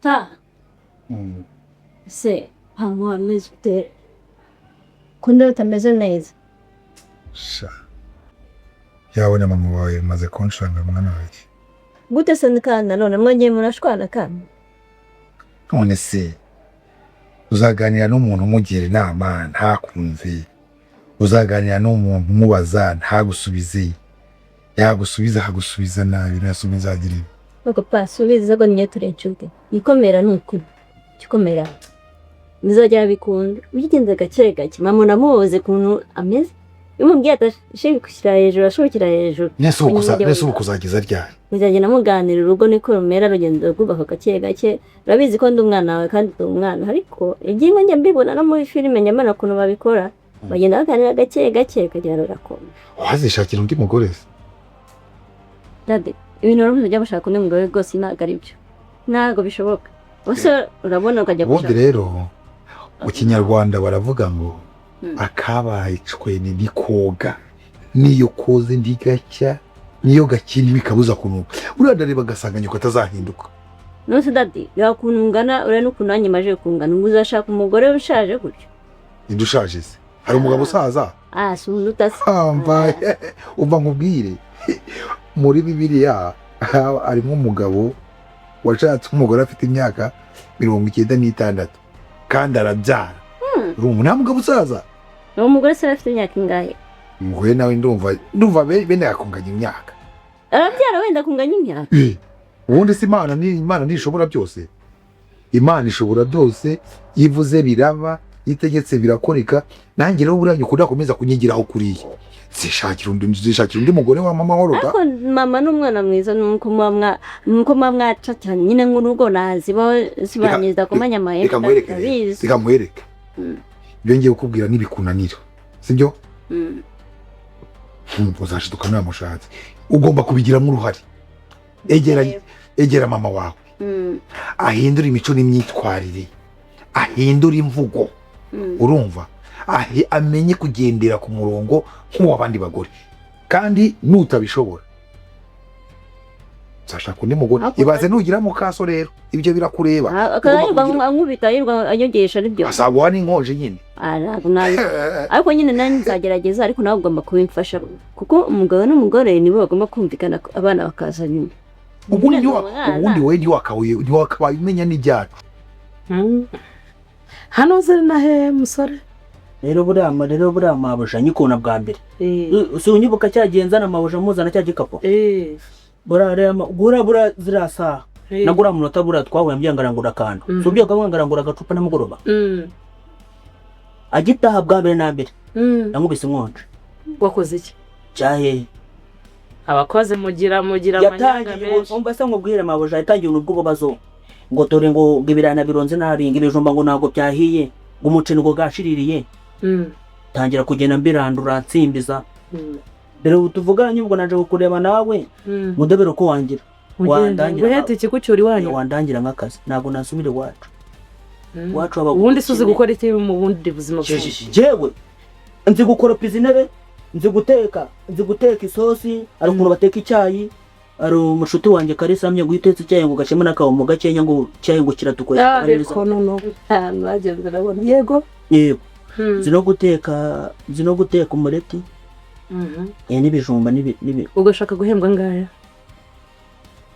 Ta se hano hameze ute, ko ndeba utameze neza? Sha, yawe na mama wawe maze kunshanga, mwana wanjye. Gute se kandi nanone mwongeye murashwana kandi? None se uzaganira n'umuntu umugira inama ntakumve? Uzaganira n'umuntu umubaza ntagusubize? Yagusubiza akagusubiza nabi, nasubiza agira ibi. Nuko pa, subiza ko niyo turi inshuti. Ikomera ni ukuri, ikomera bizagera bikunda, ubigenza gake gake. Mama unamuzi ukuntu ameze, iyo umubwiye atashinzwe gushyira hejuru, ashobokera hejuru. Nese ubu kuzageza ryari? Muzagenda muganira, urugo niko rumera, rugenda rwubaka gake gake. Urabizi ko ndi umwana wawe kandi ndi umwana, ariko ibyingo njya mbibona no muri filime, njya mbona ukuntu babikora, bagenda baganira gake gake ukagera rurakoma. Wazishakira undi mugore se? Daddy, ibintu wari ujya gushaka undi mugore rwose ntabwo ari byo, ntabwo bishoboka. Ubuse urabona ukajya Ubundi gushaka rero mu Kinyarwanda baravuga ngo akabaye icwene ntikoga, niyo koze ntigacya, niyo gakina bikabuza kunuka. Buriya ndareba agasanga nyoko atazahinduka. None se daddy, reba ukuntu ungana, ureba n'ukuntu nanjye maje kungana, ngo uzashaka umugore ushaje gutyo? Ninde ushaje se? Hari umugabo usaza? Ah, si umuntu utasa. Umva, umva nkubwire, muri Bibiliya harimo umugabo washatse umugore afite imyaka 96 kandi arabyara. Urumva nta mugabo usaza. Uwo mugore se afite imyaka ingahe? Umugore nawe ndumva bene yakunganya imyaka. Arabyara wenda kunganya imyaka. Ubundi se Imana ni Imana, ntishobora byose? Imana ishobora byose, iyo ivuze biraba, iyo itegetse birakoreka. Nanjye rero buriya nyoko udakomeza kunyigiraho kuriya, zishakira undi mugore wa mama mahoro da. Ariko mama ni umwana mwiza, nuko muba mwacacanye nyine nk'urugo naziba zibanye zidakomanya amahembe. Reka nkwereke rero. Ndabizi. Reka nkwereke. Ibyo ngiye kukubwira nibikunanira, sibyo? Uzashiduka namushatse. Ugomba kubigiramo uruhare. Egera, egera mama wawe, ahindure imico n'imyitwarire, ahindure imvugo. Urumva, amenye kugendera ku murongo nk'uw'abandi bagore. Kandi nutabishobora uzashaka undi mugore. Ibaze nugira mukaso rero, ibyo birakureba. Akazayirwa Ugomba kugira- ankubita, yirwa anyogesha aribyo. Azaguha n'inkonje nyine. Ah, ntabwo ariko nyine nanjye nzagerageza, ariko nawe ugomba kubimfasha, kuko umugabo n'umugore nibo bagomba kumvikana, abana bakaza nyuma. Ubundi Nyine umwana. Ubundi wowe ntiwakabaye umenya n'ibyacu. Hano ziri na he, musore? Rero buriya mabuja nyikubona bwa mbere, si unyibuka cyagiye nzana mabuja, muzana cya gikapu? Buriya rero buriya ziriya saha naguriya munota buriya twahuye ambwira ngo arangura akantu. Si ubwiye ko ngo arangura agacupa nimugoroba? Agitaha bwa mbere na mbere nankubise inkonje. Wakoze iki? Cyahehe? Abakozi mugira amanyanga Yatangiye menshi. Umva se nkubwire, mabuja, yatangiye ibintu bw'ububazo, ngo dore ngo ibirana bironze nabi, ngo ibijumba ngo ntabwo byahiye, ngo umuceri ngo gashiririye. Tangira kugenda mbirandura nsimbiza. Dore ubu tuvuganye, ubwo naje kukureba nawe mudebere uko wangira. Ugenda guheta ikikucyura iwanyu. Wandangira nk'akazi, ntabwo nasubira iwacu. Iwacu haba Ubundi se uzi ubukene. gukora iki mu bundi buzima busanzwe? Jewe nzi gukoropa izi ntebe, nzi guteka isosi, hari ukuntu bateka icyayi. Hari umushuti wanjye Karisa amye ngo iyo utetse icyayi ngo gashyemo n'akawomo gakenya, ngo icyayi ngo kiratukura. Ariko noneho Ahantu bageze urabona, yego. Yego. Nzi no guteka umureti n'ibijumba n'ibi. Ugashaka guhembwa angahe?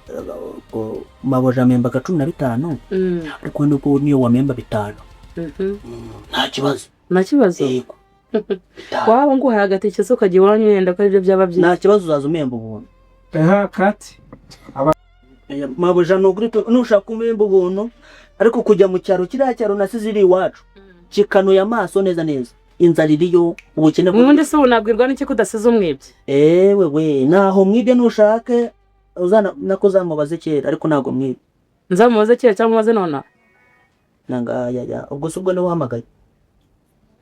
Ubwo mabuja amembaga 15, ariko nubwo niyo wamemba 5 nta kibazo. Nta kibazo? Yego, 5. Waba nguhaye agatike se ukajya iwanyu, wenda ko aribyo byaba byiza? Nta kibazo, uzaza umemba ubuntu. Eha kati. Mabuja, ni ukuri nushaka umemba ubuntu, ariko kujya mu cyaro, kiriya cyaro nasize iri iwacu kikanuye amaso neza neza, inzara iriyo, ubukene Ubundi se ubu nabwirwa n'iki ko udasize umwibye? Ewe we, naho mwibye, nushake uzana nako uzamubaze kera, ariko ntabwo mwibye. Nzamubaze kera cyangwa mubaze nonaha? Nanga ya, ubwo se ubwo niwe uhamagaye?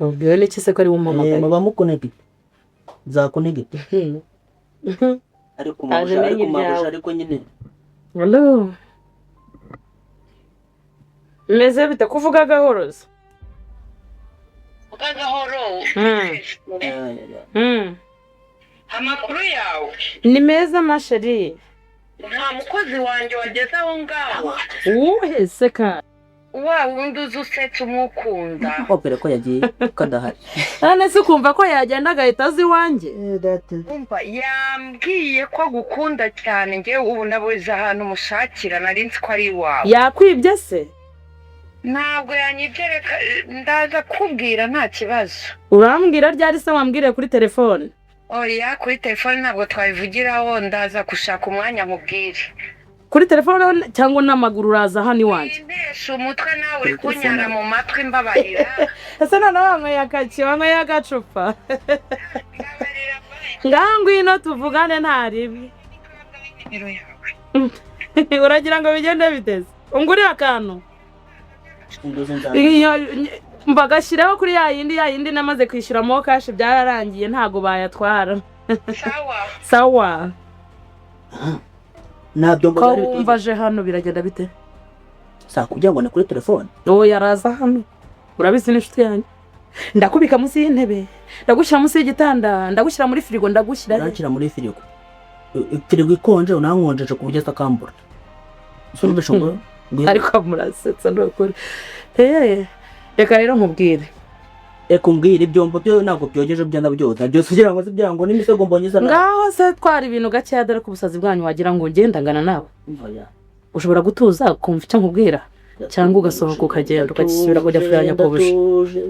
Ubwiwe n'iki se ko ari we umpamagaye? Muba mukonegite, nzakonegite, ariko Aje mabuja, menye ariko mabuja, ibyawe. Ariko nyine. Hello. Meze bite, kuvuga gahoro se? Vuga gahoro. Ya. Amakuru yawe? Ni meza, ma chérie. Nta mukozi wanjye wageze aho ngaho. Uwuhe se kandi? Wa wundi uzi usetse umukunda. Wabwira ko yagiye kadahari. None se ukumva ko yagenda agahita aza iwanjye? Umva, yambwiye ko agukunda cyane. Ngewe ubu nabuze ahantu mushakira, nari nzi ko ari iwawe. Yakwibye se? Ntabwo yanyibye, reka ndaza kubwira, nta kibazo. Urambwira ryari se? Wambwiriye kuri telefone? Oya, kuri telefone ntabwo twabivugiraho, ndaza gushaka umwanya mubwire. Kuri telefone cyangwa n'amaguru uraza hano iwanjye? Wintesha umutwe nawe, uri kunyara mu matwi, mbabarira. Ese noneho wanyweye akaki, wanyweye agacupa? Mbabarira, bye. Ngaha ngwino tuvugane, nta ribi. Nimero yawe. Uragira ngo bigende biteze ungurire akantu? Indoze nzaza. Mbagashyiraho kuri ya yindi, ya yindi namaze kwishyura MoKash, byararangiye, ntago bayatwara. Sawa. Sawa. Ntabyo Ko mbona ari wumva aje hano biragenda bite? Saa kugira ngo ni kuri telefone. Uwo yaraza hano, urabizi n'inshuti yanjye, ndakubika munsi y'intebe, ndagushyira munsi y'igitanda, ndagushyira muri firigo, ndagushyira he? Uranshyira muri firigo. Firigo ikonje, unankonjeje ku buryo atakambura. So numvishe ngo Ariko murasetsa ni ukuri. Reka rero nkubwire. Reka umbwire, ibyombo byo ntabwo byogeje, byo ndabyoza byose kugira ngo si byango n'imisego mbonye isa nabi. Ngaho se twara ibintu gakeya, dore ko ubusazi bwanyu wagira ngo ngenda ngana nawe. Oya. Ushobora gutuza ukumva icyo nkubwira, cyangwa ugasohoka ukagenda ukagisubira kujya kureba nyakubusha? Ndatuje.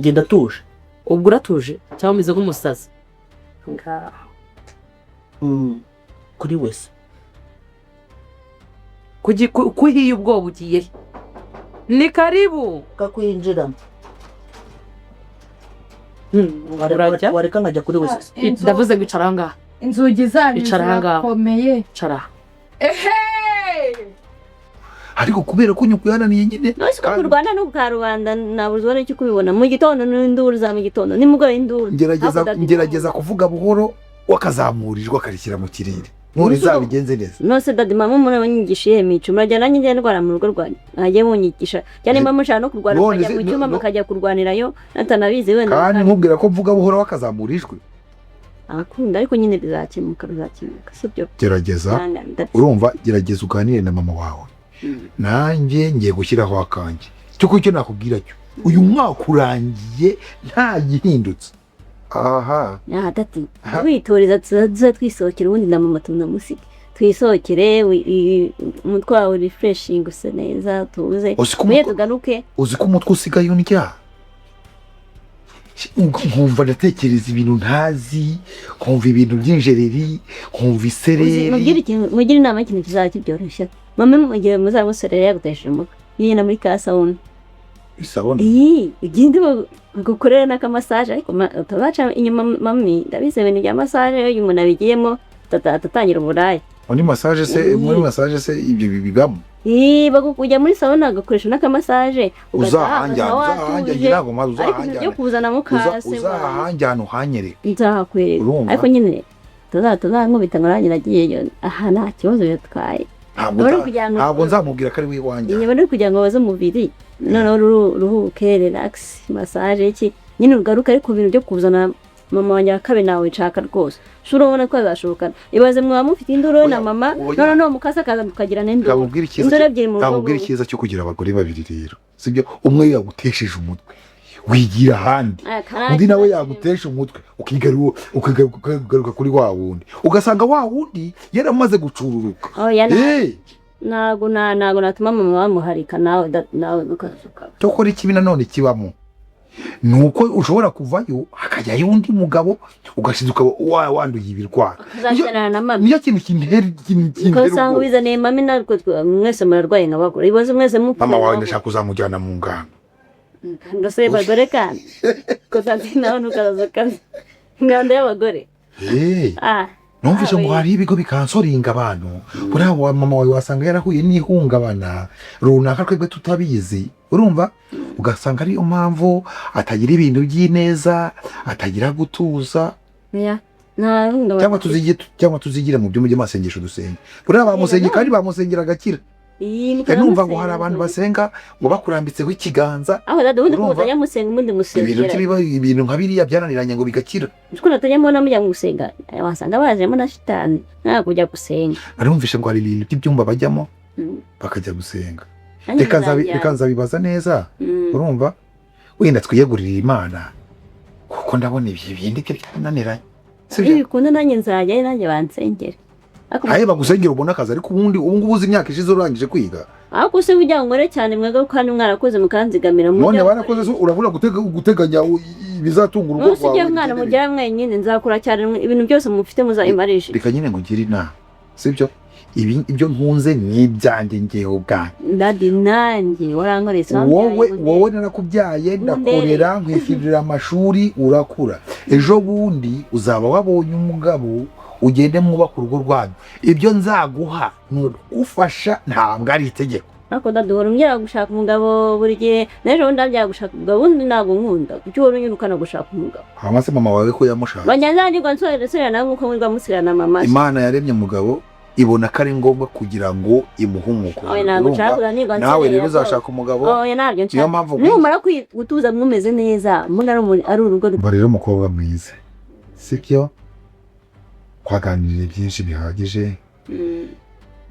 Ngenda tuje. Ubwo uratuje cyangwa umeze nk'umusazi? Ngaho. Kuri wese. Kuhiye ubwoba ugiye he? Ni karibu. Kakwinjira. Urajya? Wareka nkajya kuri wese. Ndavuze ngo icara aha ngaha. Inzugi zanyu Icara aha ngaha. zirakomeye. Icara aha. Ehe. Ariko kubera ko nyoko yananiye nyine. None se uko kurwana no karubanda nabuzwa n'icyo kubibona mu gitondo n'induru za mu gitondo, nimugoroba induru. Ngerageza Hakurya. Ngerageza kuvuga buhoro, wakazamura ijwi akarishyira mu kirere, none izabigenze neza. None daddy, mama muranyigisha iyihe mico? Murajya nanjye njya ndwara mu rugo rwanyu, mwajye munyigisha cyane, mba mushaka no kurwana None mukajya mu cyumba, mukajya kurwanirayo natanabizi wenda. Kandi nkubwira ko mvuga buhoro wakazamura ijwi. Akunda, ariko nyine bizakemuka, bizakemuka, sibyo? Gerageza. Urumva, gerageza uganire na mama wawe. Nanjye ngiye gushyiraho akanjye cyo icyo nakubwira cyo, uyu mwaka urangiye nta gihindutse aha. Aha daddy, witoreza, tuza twisohokera ubundi na mama tunamusige, twisohokere, umutwe wawe refreshing, usa neza, tuze Uzi ko muye tugaruke. Uzi ko umutwe usigaye undya, nkumva ndatekereza ibintu ntazi, nkumva ibintu by'injereri, nkumva isereri. Mugire ikintu, mugire inama y'ikintu kizaba kibyoroshya mama, mu gihe muzamusorera yagutesheje umutwe, yigenda muri ka sauna. Isabune? Iyi ugende bagukorere n'akamassage, ariko utabaca inyuma mami, ndabizi ibintu bya massage, iyo umuntu abigiyemo atatangira uburaya. Muri massage se? Muri massage se ibyo bibamo? Ii, ujya muri sauna ugakoresha n'akamassage, ugataha Uzahanjyana, uzahanjyana. watuje. Ntabwo mazi. Ariko ibintu byo Uzahanjyana. kuzana mukase. Uzahanjyana uhanyereke. Nzahakwereka. Urumva? Ariko nyine tuzankubita ngo nanjye nagiyeyo, aha nta kibazo bitwaye. Ntabwo Wari kugira ngo ntabwo nzamubwira ko ari we iwanjye. Inyuma ni kugira ngo baze umubiri noneho ruhuke, relax, massage iki nyine, ugaruke. Ariko ibintu byo kuzana mama wanjye wa kabiri nawe nshaka rwose, so urabona ko bizashobokana? Ibaze mwaba mufite induru Oya, na mama, oya. none no mukase akaza mukagira n'induru, Ndamubwira icyiza induru ebyiri mu rugo. Ndamubwira icyiza cyo kugira abagore babiri rero, sibyo? Umwe yagutesheje umutwe wigira ahandi, Aya, karaki undi nawe zakirimo. yagutesha umutwe ukagaruka kuri wa wundi, ugasanga wa wundi yaramaze gucururuka. Oya, Eh, ntabwo natuma mama bamuharika, nawe nawe ntukazuka. Cyokora ikibi nanone kibamo ni uko ushobora kuvayo hakajyayo undi mugabo, ugashize ukaba wanduye ibirwara. Uzakenana na mami. Niyo kintu kintera Ukasanga ubwoba. ubizaniye mami, natwe mwese murarwaye nk'abagore, ibibazo mwese mupfa. Mama wawe ndashaka kuzamujyana mu ngano. Ndose bagore kandi kotanti nawe ntukazazuka ingando y'abagore. Eh, Ah. numvise ngo Ah, hari ibigo bikansoringa abantu. Buriya wa mama wawe wasanga yarahuye n'ihungabana runaka twebwe tutabizi, urumva, ugasanga ariyo mpamvu atagira ibintu by'ineza, atagira gutuza. Oya, nta hungabana. Cyangwa tuzigire mu byumba by'amasengesho dusenge, buriya bamusengera kandi bamusengera agakira. Iyi Numva ngo hari abantu basenga ngo bakurambitseho ikiganza. Aho dada, ubundi ko Urumva? mutajya musenga, ubundi Ibintu musengera. Ibintu nka biriya byananiranye ngo bigakira. Uko natajya mbona mujya gusenga, wasanga bajemo na shitani, ntabwo kujya gusenga. Narumvishe ngo hari ibintu by'ibyumba bajyamo bakajya gusenga. Nanjye nzajya. Reka nzabibaza neza. Urumva, wenda twiyegurire Imana, kuko ndabona ibi bindi byo byananiranye, sibyo? Nibikunda nanjye nzajyayo, nanjye bansengere. Aye, bagusengera ubona akazi, ariko ubundi ubu ngubu uzi imyaka ishize urangije kwiga. Ariko se ujya ngo nkore cyane mwebwe, kandi mwarakoze mukanzigamira? None warakoze se, urabura guteganya ibizatunga urugo Munsi rwawe ujya mwana bigendere. mugera mwenyine, nzakura cyane, ibintu byose mufite muzabimarishe. Reka nyine ngo ngire inama, sibyo? Ibi ibyo ntunze ni ibyanjye ngewe ubwanjye. Daddy, nanjye warankoreye. Wowe narakubyaye, ndakorera, nkwishyurira amashuri, urakura. Ejo bundi uzaba wabonye umugabo, ugende mwubaka urugo rwanyu. Ibyo nzaguha ni ugufasha, ntabwo ari itegeko. Ariko daddy, uhora umbwira gushaka umugabo buri gihe, n'ejo bundi ndambwira gushaka umugabo. Ubundi ntabwo nkunda, kuki uhora unyirukana gushaka umugabo? Hama se mama wawe ko yamushaka? Banjya nzanirwa nsubira nawe nkuko mwirwa musubira na mama. Imana yaremye umugabo, ibona ko ari ngombwa kugira ngo imuhe umugore. Oya, ntabwo nshaka kuzanirwa. Nawe rero uzashaka umugabo. Oya, ntabyo nshaka. Niyo mpamvu. Numara gutuza mwumeze neza, mbona ari urugo. Mba rero umukobwa mwiza, sibyo? Twaganiriye byinshi bihagije.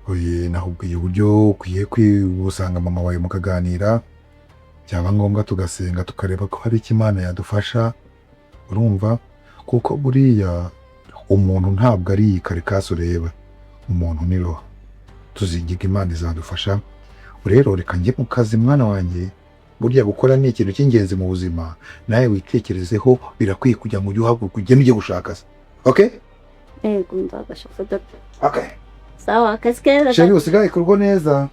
Oye, nakubwiye uburyo ukwiye gusanga mama wawe mukaganira, byaba ngombwa tugasenga, tukareba ko hari icyo Imana yadufasha. Urumva, kuko buriya umuntu ntabwo ari iyi carcasse ureba, umuntu ni roho. Tuzingiga Imana izadufasha. Rero reka njye mu kazi, mwana wanjye. Burya gukora ni ikintu cy'ingenzi mu buzima, nawe witekerezeho. Birakwiye kugira ngo ujye uhaguruka ugende ujye gushaka se, okay? Yego, nzagashaka dada. Okay. Sawa, akazi keza. Chérie, usigaye ku rugo neza.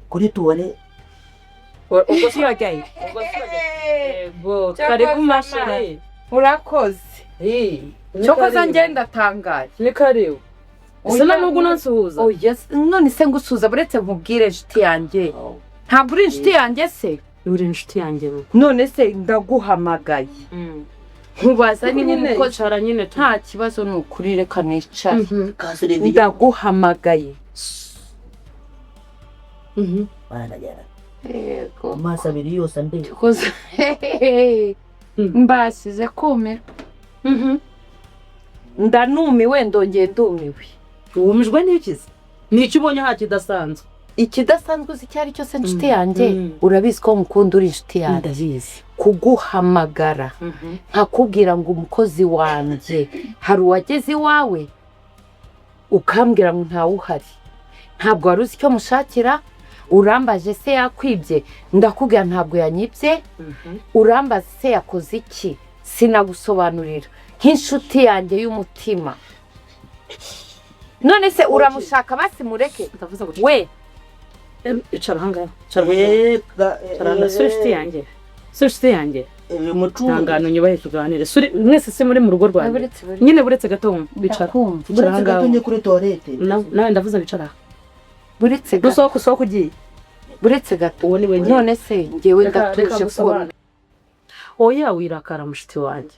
Kuri tuwale. Ubwo si wajyayo? Yego, karibu ma chérie. Urakoze. Cyokoza njye ndatangaye. Ni karibu. Ese na nubwo unansuhuza? Oya, none se ngusuhuza? Buretse nkubwire, inshuti yanjye, ntabwo uri inshuti yanjye se? Uri inshuti yanjye bo. None se ndaguhamagaye nkubaza niba Nyine umukozi icara nyine tu. Nta kibazo, ni ukuri, reka nicare. Kasiriviye. Ndaguhamagaye. Baragera. Yego. Amaso abiri yose andeba. Cyokoza mbasize kumira, ndanumiwe, ndongeye ndumiwe. Wumijwe n'ikizi? Ni icyo ubonye aha kidasanzwe? Ikidasanzwe uzi icyo ari cyo se, inshuti yanjye? Mm. Urabizi ko ngukunda, uri inshuti yanjye. Ndabizi. Kuguhamagara nkakubwira ngo umukozi wanjye hari uwageze iwawe, ukambwira ngo ntawe uhari, ntabwo wari uzi icyo mushakira. Urambaje se yakwibye, ndakubwira ntabwo yanyibye. Urambaza se yakoze iki, sinagusobanurira nk'inshuti yanjye y'umutima. None se uramushaka? Basi mureke. Ndavuze ngo we. Icara ahangaha, icara ahangaha. Icara ahangaha. Sura inshuti yanjye, sura inshuti yanjye. Ntangano, nyubahe, tuganire. Suri mwese se muri mu rugo rwanjye nyine. Buretse gato wumva, bicara. Ndakumva. Icara Buretse ahangaha. gato njye kuri toilette. Nawe ndavuze bicara aha. Buretse gato. Rusohoka, usohoka ugiye. Buretse gato. Uwo ni we ngiye. None se ngewe Reka ndatuje ko gusobanura. Oya, wirakara mushiti wanjye,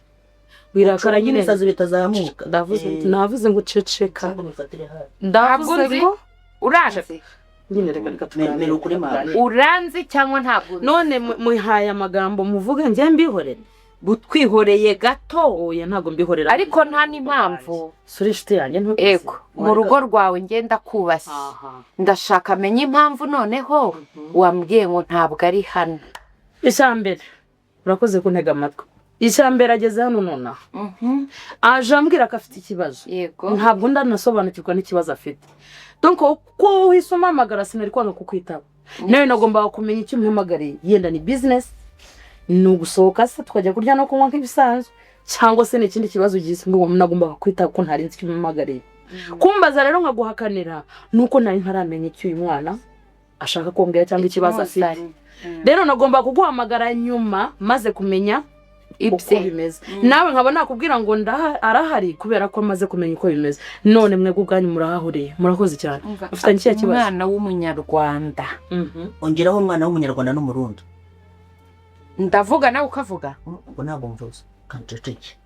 wirakara nyine. Ibisazi bitazamuka. Ndavuze, navuze ngo ceceka. Cyangwa bifatire hafi. Ndavuze Ntabwo nzi. ngo Uranzi? Nyine reka tuganire. Mera ukuri mama. Uranzi cyangwa ntabwo uzi? None muhaye amagambo muvuga, njye mbihorere? Butwihoreye gato. Oya, ntabwo mbihorera. Ariko nta n'impamvu. Sura inshuti yanjye, ntubizi. Ego, mu rugo rwawe ngenda kubashye. Aha. Ndashaka amenye impamvu noneho wambwiye ngo ntabwo ari hano. Icya mbere, urakoze kuntega amatwi. Icya mbere, ageze hano nonaha, aje ambwira ko afite ikibazo. Ntabwo ndanasobanukirwa n'ikibazo afite. Donc uko uhise umpamagara, sinari kwanga kukwitaba. Nawe nagombaga kumenya icyo umpamagariye. Yenda ni business, ni ugusohoka se tukajya kurya no kunywa nk'ibisanzwe, cyangwa se ni ikindi kibazo ugize, ngo nagombaga kwitaba ko ntari nzi icyo umpamagariye. Kumbaza rero nkaguhakanira ni uko nari ntaramenya icyo uyu mwana ashaka kumbwira cyangwa ikibazo afite. Ikimuzanye. Rero nagomba kuguhamagara nyuma maze kumenya uko Ibye. bimeze, nawe nkaba nakubwira ngo arahari kubera ko amaze kumenya uko bimeze. None mwebwe ubwanyu murahahuriye, murakoze cyane. Umva, Ufitanye ikihe kibazo? Umwana w'umunyarwanda. Ongeraho umwana w'umunyarwanda n'umurundi. Ndavuga nawe ukavuga. Ubwo ntabwo mvuze kanceceke.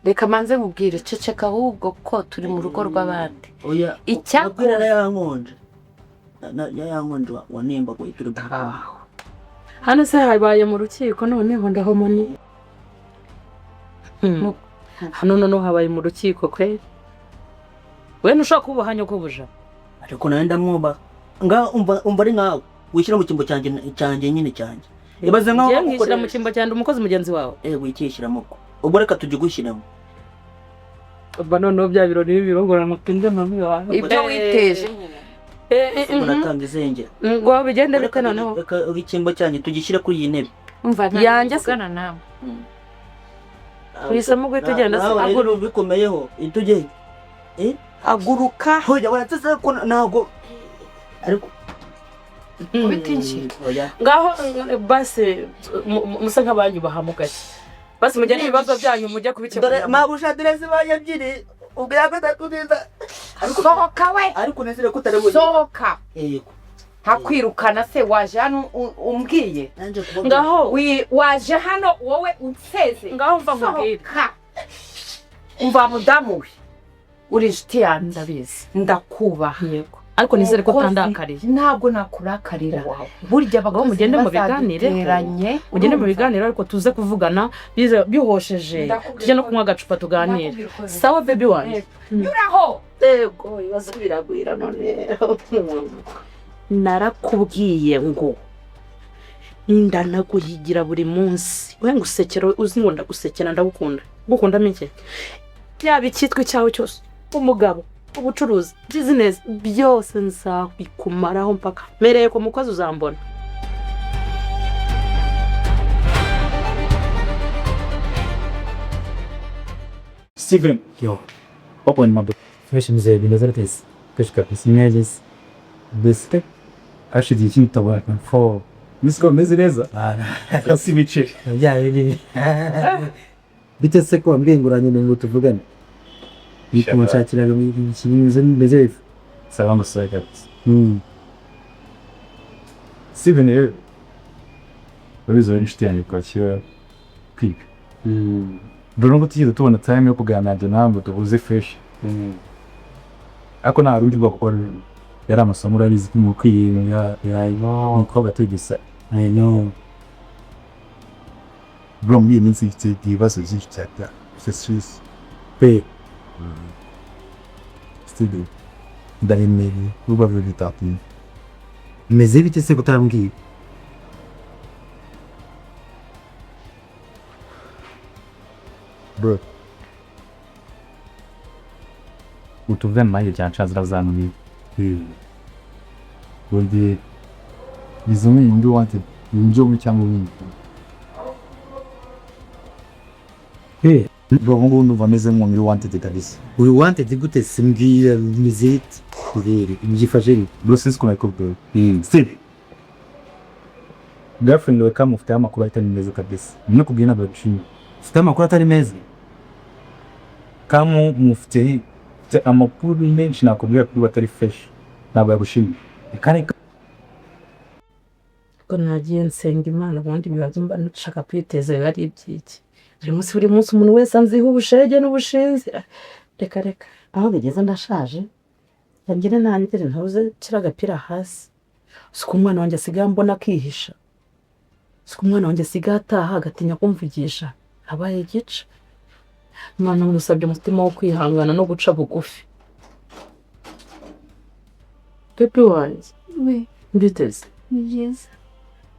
Reka manze nkubwire, ceceka ahubwo ko turi mu rugo rw'abandi. Oya. Icyakora- Nabwira na ya nkonje. Na ya nkonje wanembaguye turi Hano se habaye mu rukiko, noneho ndahomani. Hano noneho habaye mu rukiko kwe. We ntushobora kubaha nyokobuja. Ariko nawe ndamwubaha. Nga umva ari nkawe wishyira mu cyimbo cyanjye nyine cyanjye. Ibaze nkaho Ngiye nkishyira mu cyimbo cyanjye umukozi mugenzi wawe. Wikishyiramo ko. Ubwo reka tujye gushyiramo. Ubwo noneho bya birori b'ibirogorano twinjire mu wawe. Ibyo witeje nyine. Unatanga izengera. Ngo bigende bite noneho? Reka icyimbo cyanjye tugishyire kuri iyi ntebe. Umva Yanjye se- ntabwo nawe. Uhisemo guhita ugenda se? Nawe rero bikomeyeho itujye. Haguruka. Hoya waratse ko ntabwo ariko Ubitinshi. Oya. Ngaho basi musa nk'abanyubaha mu gake. Basi mujyane ibibazo byanyu mujye Dore kubikemura. mabusha direzi baye ebyiri ubwo ya gatatu neza. Sohoka we. Ariko nezere ko utari buze. Sohoka. Yego. Ntakwirukana se waje hano umbwiye. Ngaho waje hano wowe unseze. Ngaho mva nkubwire. Sohoka. Umva mudamu we. Uri inshuti yanjye ndabizi. Ndakubaha. Yego. Ariko nizere ko Umukozi, utandakariye. Ntabwo nakurakarira. Burya abakozi mugende mu biganireho. bazaduteranye. Mugende mu biganiro ariko tuze kuvugana bihosheje. Ndakubwira Tujye no ko- kunywa agacupa tuganire. Ndakubwira uko biri. Sawa baby wanjye. Nyuraho. Yego, ibibazo biragwira none. Narakubwiye ngo ndanaguhigira buri munsi. We ngusekera uzi ngo ndagusekera ndagukunda. Gukunda mike. Yaba icyitwa icyawe cyose, umugabo, ubucuruzi, business byose nzabikumaraho mpaka mereye ku mukozi uzambona. Steven. Yo. Papa ni mambo. Fresh mzee, bimeze bite? Fresh kabisa. Neza. Mbese hashize igihe kinini tutabona. Fo. Mbese ko bimeze neza? Si ibiceri. Bya bindi. Bite se ko wambwiye ngo uranyene ngo tuvugane? Bikunshakira ikintu bimeze bite? Sawa musore kabisa. Steven rero urabizi uri inshuti yanjye kuva kera kwiga. Mbere nubwo tutigeze tubona time yo kuganira njye nawe ngo duhuze fresh. Ariko nta rundi bwoko kuko yari amasomo urabizi ko mu kwiga umukobwa tugisa. I know. Bro, muri iyi minsi mfite ibibazo byinshi cyane, mfite stress. Pe. Steven, ndaremereye vuba bitatu. Meze bite se kutambwiye? Bro, utuvugane nanjye cyanshaza urazanubira. Ubundi izo ndi wanted njye cyangwa ibindi. Pe. Bro, ubu ngubu ndumva meze nk'umuntu uri wanted kabisa. Uri wanted gute se mbwira bimeze bite? Mbwira byifashe bite? Bro, sinzi ukuntu nabikubwira. Steve. Girlfriend wawe kamufiteho amakuru atari meza kabisa. Nakubwiye ntabwo yaciye. Ufite amakuru atari meza? Kamu mufite amakuru menshi nakubwira kuri we atari fresh. Ntabwo yagushimye. Kandi Ko nagiye nsenga Imana ubundi ibibazo mba nshaka kwiteza biba ari iby'iki. Buri munsi umuntu wese anziho ubushege n'ubushinzi. Reka reka aho bigeze ndashaje. Ngire nangire ntuze nshyire agapira hasi. Si ko umwana wanjye asigaye ambona akihisha. Si ko umwana wanjye asigaye ataha agatinya kumvugisha. Abaye igice. Imana ngusabye umutima wo kwihangana no guca bugufi. Pepe wanjye. We. Mbiteze. Ni byiza.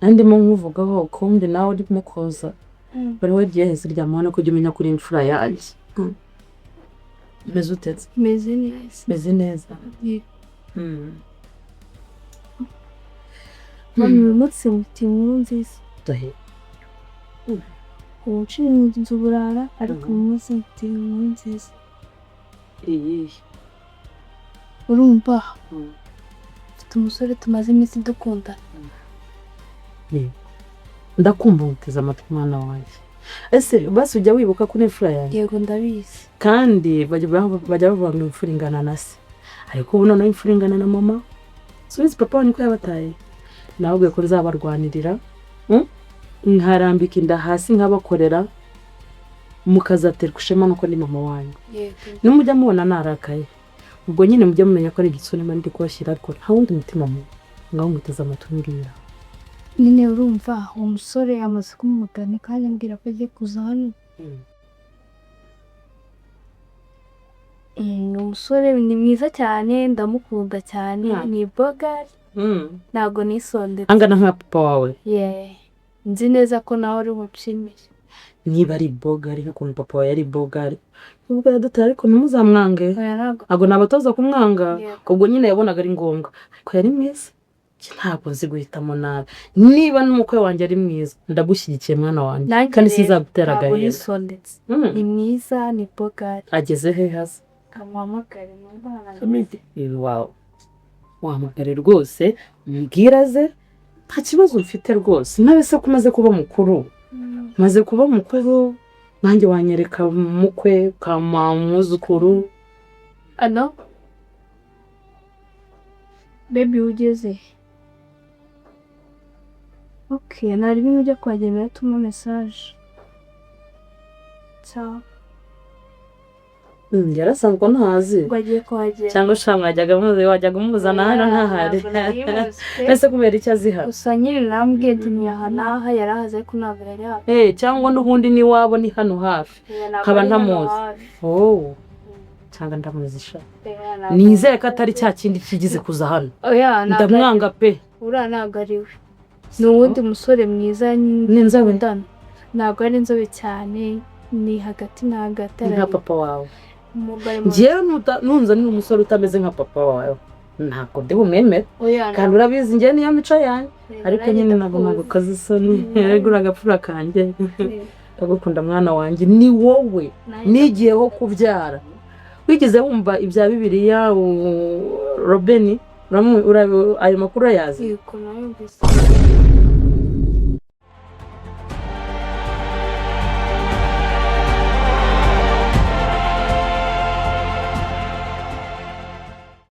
Ndimo nkuvugaho kumbi nawe urimo koza. Buri we ryahise ryamubona ko ujya umenya ko uri imfura yanjye. Meze utetse? Meze neza. Meze neza. Yego. Mama, uyu munsi mufite inkuru nziza. Dahe. Ubu nshinzwe uburara ariko uyu munsi mufite inkuru nziza. Iyihe? Urumva? Mfite umusore tumaze iminsi dukundana. Ndakumva nguteze amatwi mwana wanjye. Ese basi ujya wibuka ko uri imfura yanjye? Yego ndabizi. Kandi bajya bavuga ngo imfura ingana na se. Ariko ubu noneho imfura ingana na mama. Subiza papa wanyu ko yabataye. Nababwiye ko nzabarwanirira. Nkarambika inda hasi nkabakorera. Mukazaterwa ishema nuko ndi mama wanyu. Yego. Nimujya mubona narakaye, ubwo nyine mujye mumenya ko ari igitsure mba ndi kubashyira, ariko nta wundi mutima mubi. Ngaho mwiteze amatwi, mbwira. Nyine urumva uwo musore amaze kumugana kandi ambwira ko agiye kuza hano. Ni umusore ni mwiza cyane, ndamukunda cyane, ni bogari, ntabwo nisondetse. Angana nka papa wawe? Yeah. Nzi neza ko nawe uri bushimire. Niba ari bogari nk'ukuntu papa wawe yari bogari, nubwo yadutaye, ariko ntimuzamwange. Oya, ntabwo. Ntabwo nabatoza kumwanga. Yego. Ubwo nyine yabonaga ari ngombwa, ariko yari mwiza. Njye ntabwo nzi guhitamo nabi. Niba n'umukwe wanjye ari mwiza, ndagushyigikiye mwana wanjye. Nanjye Kandi rero, sinzagutera ntabwo agahinda. nisondetse. Ni mwiza, ni bogari. Ageze he hasi? Kamuhamagare numva arangiza. Wawe wahamagare rwose, mbwira aze, nta kibazo mfite rwose. Nawe se ko umaze kuba mukuru, maze kuba mukuru, nanjye wanyereka mukwe, ukampa umwuzukuru. Allo? Baby, ugeze? Ok, nari bimwe ujya kuhagera biratuma message. Ciao. Yarasanzwe ntazi. Ngo agiye kuhagera. Cyangwa sha mwajyaga muzi, wajyaga umuzana hano ntahari? Ntabwo nari muzi pe. Ese kubera icyo azi hano? Gusa nyine nambwiye ati ni aha n'aha, yarahaze ariko ntabwo yari hafi. Eh, cyangwa n'ubundi n'iwabo ni hano hafi. Oya, ntabwo Nkaba ari hano ntamuzi. hafi. Oh. Cyangwa ndamuzi sha. Oya, ntabwo. Nizere ko atari cya kindi kigize kuza hano. Oya, ntabwo ari- Ndamwanga pe. Uriya ntabwo ari we. Ni uwundi musore mwiza. Ni inzobe? Dukundana. Ntabwo ari inzobe cyane, ni hagati na hagati. Ni nka Arareba. papa wawe. Umugore muto. Njyewe nunzanira umusore utameze nka papa wawe, ntabwo ndi bumwemere. Oya, Kandi urabizi njyewe niyo mico yanjye. ntabwo. Ariko Nanjye nyine ntabwo ndakuzi. nagukoze isoni. Yego, uragapfura kanjye. Yego. Ndagukunda mwana wanjye, ni wowe Nanjye nigiyeho kubyara. Wigeze wumva ibya Bibiliya, Robeni? Ayo makuru urayazi? Yego, nayumvise.